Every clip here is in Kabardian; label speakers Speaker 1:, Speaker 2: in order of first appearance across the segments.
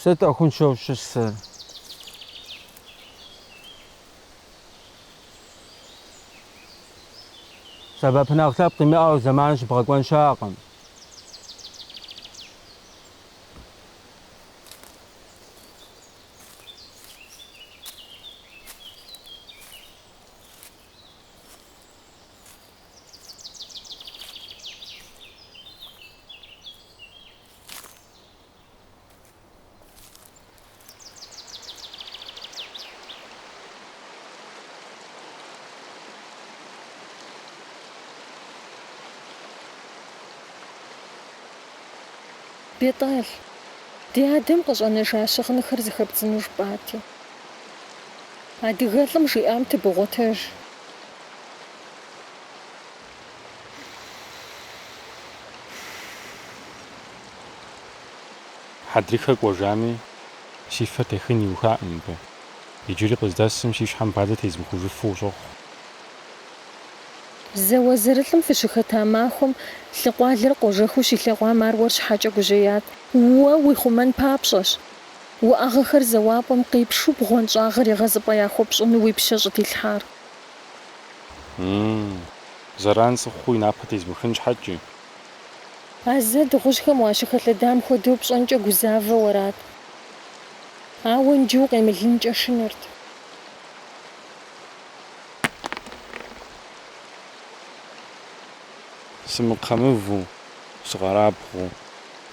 Speaker 1: Сыт ӏуэхуншэу ущысыр? Сэбэпынагъ лъэпкъ имыӏэу зэман щыбгъэкӏуэн щыӏэкъым.
Speaker 2: Бетӏал, ди адэм къыщӏэнэжа щыгъынхэр зыхэбдзыну жыпӏати. Адыгэлӏым жиӏам тыбогъуэтэж.
Speaker 3: Хьэдрыхэ кӏуэжами, си фэр техын иухакъым мыбы. Иджыри къыздэсым си щхьэм бадзэ тезмыхужыфу къыщохъу.
Speaker 2: Зауэзэрылӏым фыщыхэта махуэм лъыкъуалэр къожэхыу щилъэгъуам ар уэр щхьэкӏэ гужьеят. Уэ уихъумэн папщӏэщ. Уӏэгъэхэр зэуапӏэм къипшу бгъуэнщӏагъыр егъэзыпӏэ яхуэпщӏыну уи пщэ щӏыдилъхьар.
Speaker 3: М-м, зэран сыхъуу и напэ тезмыхын щхьэкӏи.
Speaker 2: А зэ дыгъужьхэм уащыхэлъэдам хуэдэу пщӏэнкӏэ гузавэу арат. Ауэ иджы укъемылынкӏэ шынэрт.
Speaker 3: Сымыкхъэмывэу, сыкъэрабгъэу,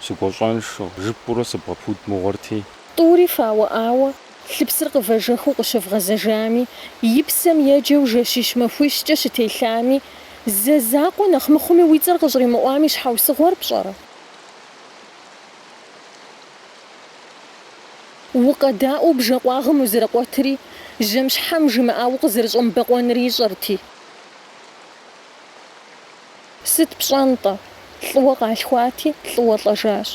Speaker 3: сыгуащӏэншэу, жыпӏэурэ сыбгъэпуд мыгъуэрти.
Speaker 2: Тӏури фауӏауэ, лъыпсыр къывэжэхыу къыщывгъэзэжами, и псэм еджэу жэщищ-махуищкӏэ щытелъами, зэ закъуэ нэхъ мыхъуми уи цӏэр къыщӏримыӏуам и щхьэусыгъуэр пщӏэрэ? Укъэдаӏуэу бжэкъуагъым узэрыкъуэтри, жьэм-щхьэм жимыӏауэ укъызэрыщӏэмыбэкъуэнри ищӏэрти. Сыт пщӏэн-тӏэ, лӏыуэ къалъхуати, лӏыуэ лӏэжащ.